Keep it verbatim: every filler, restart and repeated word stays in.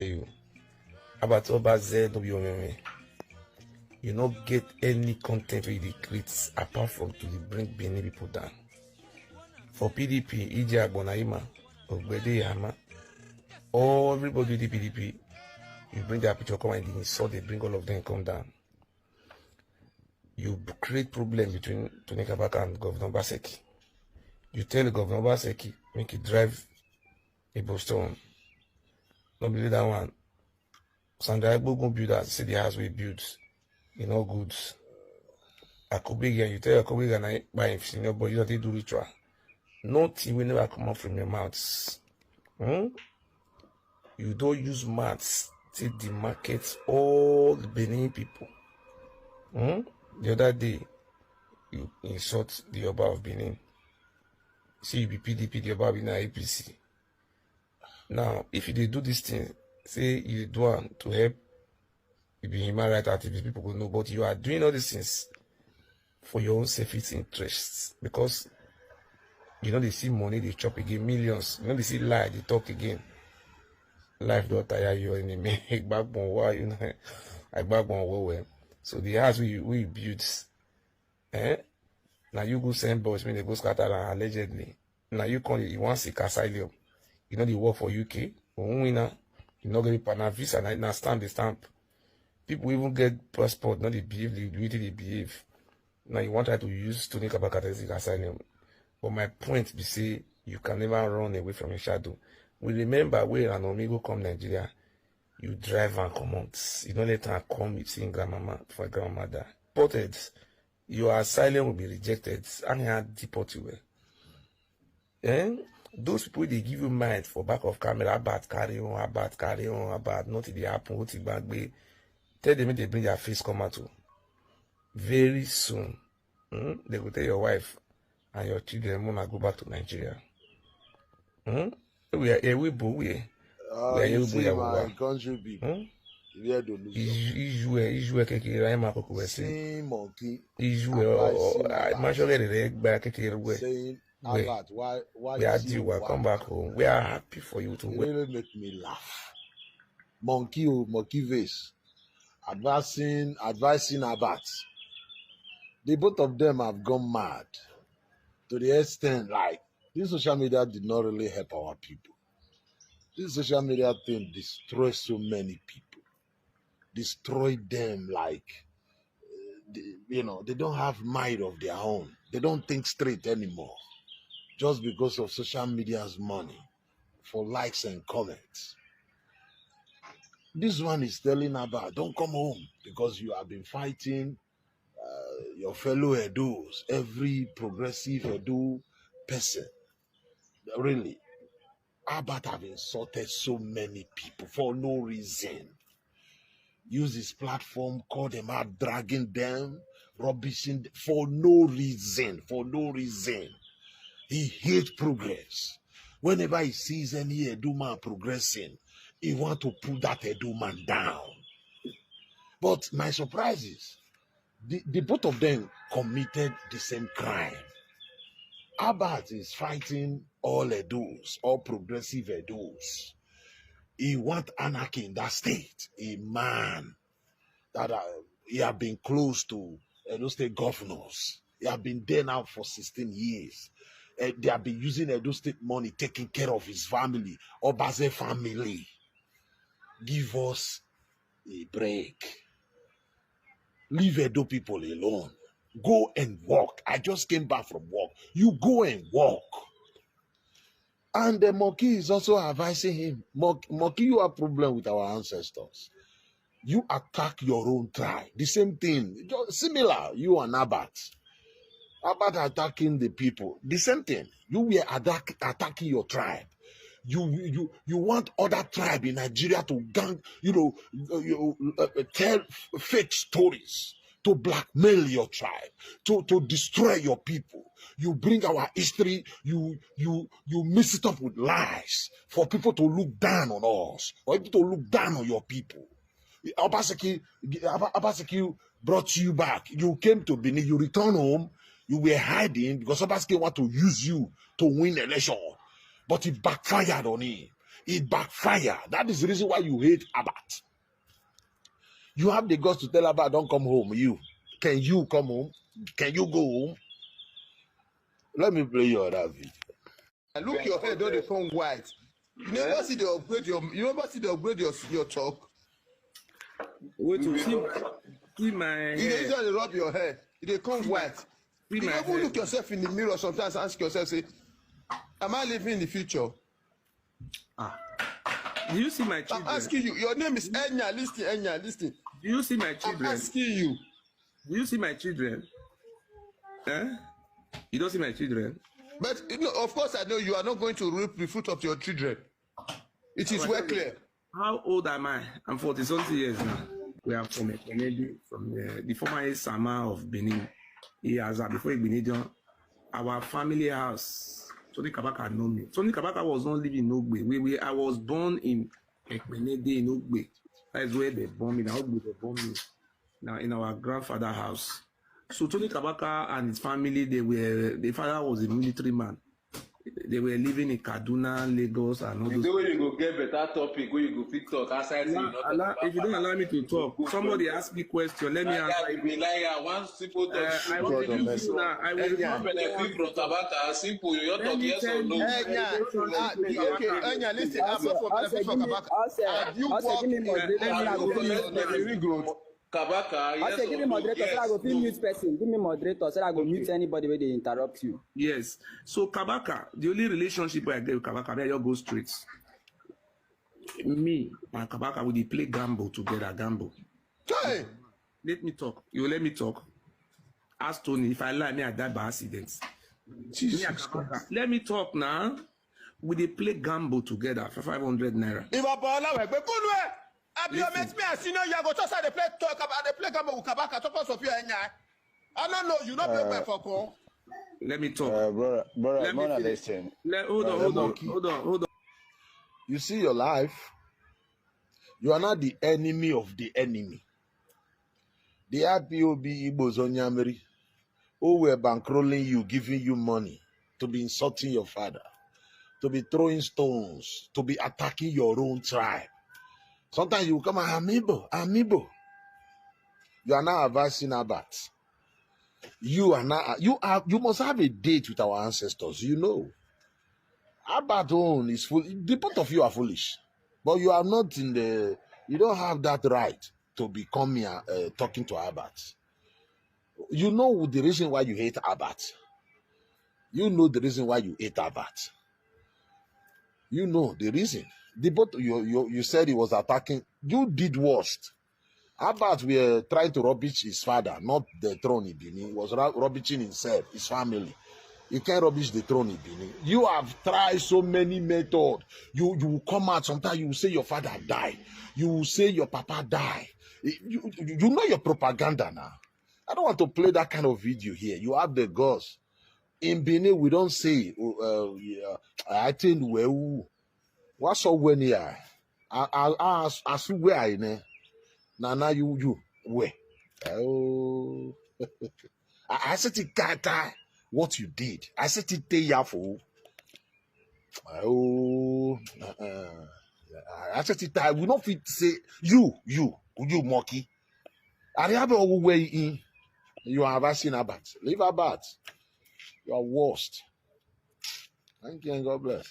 You. About Oba Z W M M. You no get any content wey you dey create apart from to dey bring Benin people down. For P D P, Ije Agbonaima, Ogbede Yama, all everybody dey P D P, you bring their picture come and dey insult, dey bring all of them come down. You create problem between Tony Kabaka and Governor Obaseki. You tell Governor Obaseki make he drive a Boston. No believe that one. Sandra Egbogun build as say the house we build, e no good. Akobega, you tell Akobega na buy him senior boy, you don't do ritual. Nothing will never come out from your mouth. Hmm? You don't use mouth to demarcate all the Benin people. Hmm? The other day, you insult the Oba of Benin. Say you be P D P, the Oba be na A P C. Now, if you dey do this thing, say you dey do am to help, you be human rights activist, people go know, but you are doing all these things for your own selfish interests because you no dey see money dey chop again, millions. You no dey see lie dey talk again. Life don tire your enemy. Igbagbon wa, you know, Igbagbon well well. So the house we we build, eh? Now you go send boys when they go scatter am allegedly. Now you come, you wan seek asylum. You no dey work for U K. Winner, you no get Panama visa, na na stamp dey stamp. People even get passport, no dey behave the way they behave. Now you wan try to use Tony Kabaka to seek asylum. But my point be say you can never run away from your shadow. We remember when Anomi go come Nigeria, you drive and comot. You no let am come, you see grandmama for grandmama die. Ported, your asylum will be rejected. And I deport you well. Eh? Those people they give you mind for back of camera, about carry on, about carry on, about nothing they happen, what they back way. Tell them they bring their face come out too. Very soon, hmm, they go tell your wife and your children, "Mona, go back to Nigeria." Hmm? We are here, we bo we. Uh, Yeah, you you see go, my yeah, country people. Hmm? Where do lose? Ijue, Ijue keke, Raima Kokuwese. Seeing monkey Ijue, advising oh, I Albert. Imagine the red back keke. Saying, Where? Albert, why why We you are see due, you we come back? Back home. We are happy for you to It win. Really make me laugh. Monkey, oh, monkey face. Advising, advising Albert. The both of them have gone mad to the extent like this social media did not really help our people. This social media thing destroys so many people, destroy them like uh, they, you know, they don't have mind of their own. They don't think straight anymore just because of social media's money for likes and comments. This one is telling Albert, "Don't come home because you have been fighting uh, your fellow Edos, every progressive Edo person." Really, Albert have insulted so many people for no reason. Use his platform, call them out, dragging them, rubbishing them for no reason, for no reason. He hates progress. Whenever he sees any Edo man progressing, he want to put that Edo man down. But my surprise is, the, the both of them committed the same crime. Albert is fighting all Edos, all progressive Edos. He want anarchy in that state. A man that uh, he have been close to Edo State governors. He have been there now for sixteen years. Eh, they have been using Edo State money, taking care of his family, Obaze family. Give us a break. Leave Edo people alone. Go and work. I just came back from work. You go and work. And the Monkey is also advising him. Monkey, you have problem with our ancestors. You attack your own tribe. The same thing. Just similar, you and Albert. Albert attacking the people. The same thing. You were attack, attacking your tribe. You you you want other tribe in Nigeria to gang, you know, uh, you, uh, uh, tell f- fake stories to blackmail your tribe, to to destroy your people. You bring our history, you you you mix it up with lies for people to look down on us, or people to look down on your people. Obaseki, Oba- Obaseki brought you back. You came to Benin, you return home. You were hiding because Obaseki want to use you to win election, but it backfired on him. It backfire. That is the reason why you hate Albert. You have the guts to tell Albert, "Don't come home." You, can you come home? Can you go home? Let me play you other video. Look, your hair don't dey come white. You never see the upgrade your, you never see the upgrade your, your talk. Wait to see my, see my You dey hair. Usually rub your hair. You dey come white. See You my even hair. Look yourself in the mirror sometimes, ask yourself, say, "Am I living in the future?" Ah. Do you see my I'm children? Asking you. Your name is Enya. Listen, Enya, listen. Do you see my I'm children? Asking you. Do you see my children? Eh? You don't see my children? But you know, of course, I know you are not going to reap the fruit of your children. It is Our well children. Clear. How old am I? I'm forty something years now. We are from Ekwenede, from the, the former Esama of Benin. He has, uh, before Igbinedion, our family house. Tony Kabaka know me. Tony Kabaka was not living in Ogbe. We, we, I was born in Ekwenede in Ogbe. That is where they born me. Now Ogbe they born me. Now in our grandfather house. So Tony Kabaka and his family, they were, the father was a military man. They were living in Kaduna, Lagos, and all You those. Say when you go get better topic, where you go fit talk outside. Allow, allow, if you don't allow me to talk, somebody ask me question. Let me Like answer that, you. you be like, I want simple Uh, talk. I will God of give mercy. You now. I will Enya. give Don't benefit you from Kabaka. Simple, your Let talk, me yes tell or no. you. Enya, Relation ah, with okay, Kabaka. Enya, listen, I'm Ose, not for Ose, benefit for give me, Kabaka. Ose, Have you Ose, give me worked? moderator, Let so me that I go go fit first. mute Let me person. read. Kabaka, yes Ose, give or me no? moderator, so that I go Yes. fit mute person. Give me moderator, so that I go mute Okay. anybody wey dey interrupt you. Yes. So Kabaka, the only relationship I get with Kabaka, I just go straight. Me and Kabaka, we dey play gamble together, gamble. Hey, Let me talk. You let me talk. Ask Tony. If I lie, me I die by accident. Me and Jesus Kabaka. Christ. Let me talk now. We dey play gamble together for five hundred naira. If I ball out, but go nowhere. I be your Listen. Mate, me, I see no, you go just say they play talk about, they play gamble with Kabaka. Talk us of your Enya. I don't know. You not play Uh, well for call. Let me talk. Uh, brother, brother, Let me brother, finish. Listen. Let, hold Uh, on, let hold me on, Monkey. Hold on, hold on. You see your life. You are not the enemy of the enemy. The I P O B Igbos Onyamiri, who were bankrolling you, giving you money to be insulting your father, to be throwing stones, to be attacking your own tribe. Sometimes you come and, "I'm Igbo, I'm Igbo." You are now advising Albert. You are now, you have, you must have a date with our ancestors. You know, Albert own is full. The both of you are foolish, but you are not in the, you don't have that right to be coming and, uh, talking to Albert. You know the reason why you hate Albert. You know the reason why you hate Albert. You know the reason. The both you, you, you said he was attacking. You did worst. Albert were trying to rubbish his father, not the throne in Benin. He was ru-, rubbishing himself, his family. You can't rubbish the throne in Benin. You have tried so many methods. You, you will come out sometimes, you will say your father died. You will say your papa died. You, you, you know your propaganda now. I don't want to play that kind of video here. You have the guts. In Benin, we don't say, uh, yeah, I think, well, what's up when here? I, I, I, I see where I know. Now, now you, you, where? Oh, I, I said it, kai, kai, what you did. I said it, tey ya for. Oh, uh, uh, I said it, I will not fit say, you, you, you monkey. I have a way in. You are abasing about. Leave about. You are worst. Thank you and God bless.